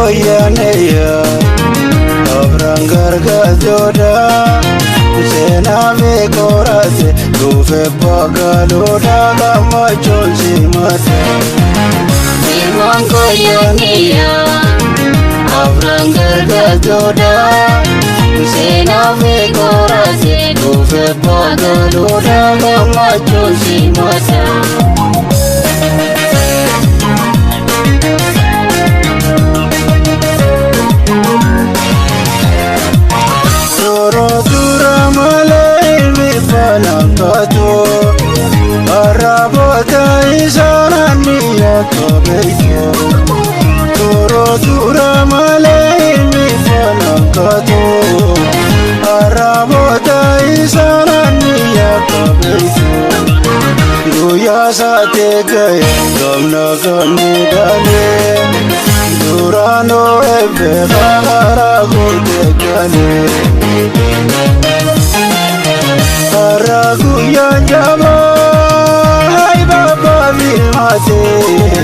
Koyyaneya afran gargaartoodha seenaa fi qoraate dhufe bagaloodha gammachuun simata. Ilmaan koyyaaniya afran gargaartoodha seenaa fi qoraate Dhufe bagaloodha gammachuun simata. Yeroo dura malee ilmi falanqatu arraabota isaan ni akka beektu. Yeroo dura malee ilmi falanqatu arraabota isaan ni akka beektu. Guyyaa saatee ga'e gamna kan dhalee duraanoo eebbe karaa guutee galee. Har'a guyyaan jabaa haibaba filmaatee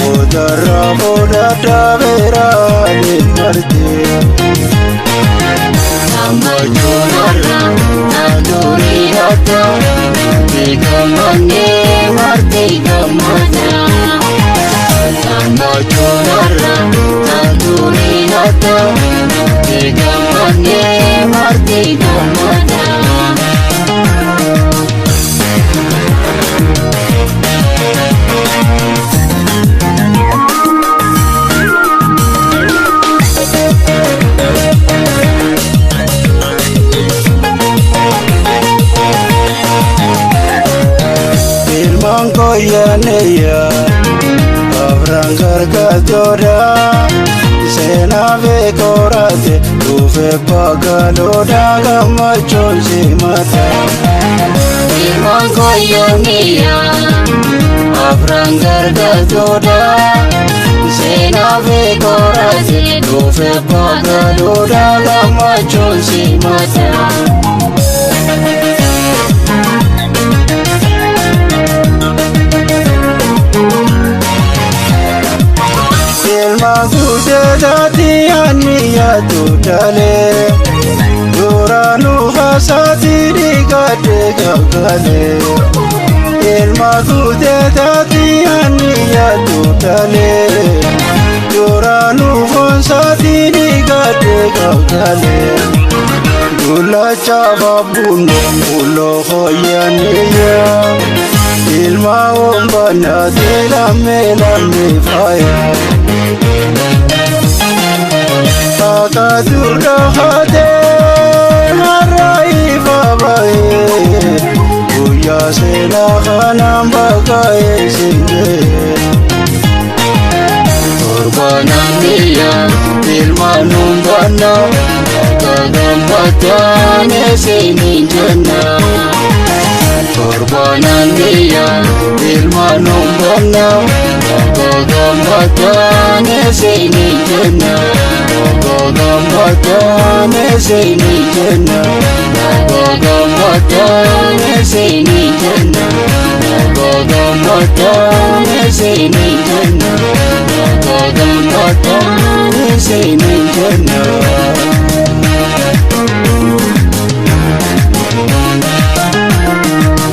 Odarra fudhadhaa beeraalee martee. Gammachuun har'a naannolee adda beekamannee marti gammada. Gammachuun har'a naannolee adda beekamannee marti gammada. Ilmaan koyyaneya afran gargaartoodha seenaa fi qoraate dhufe bagaloodha gammachuun simata. Ilmaan koyyaaniya afran gargaartoodha seenaa fi qoraate Dhufe bagaloodha gammachuun simata. Ilma guuteetaati anni yaadu dhalee duraanuu haasaati dhiigadhe gaggalee. Ilma guuteetaati anni yaadu dhalee duraanuu foonsaati dhiigadhe gaggalee. Dullacha baabbuun bulloo hooyyaniya ilma wombanaati lammee lammee faaya. Akka dura haatee har'a ifa ba'ee guyyaa seenaa kanaan bakka eessine. Torbananiya ilmaan hundanna gagambataan isiniin jenna. Torbananiya ilmaan hundanna gagambataan isiniin jenna. Gagambataan isiniin jenna. Gagambataan isiniin jenna. Gagambataan isiniin jenna. Gagambataan Isiniin jenna.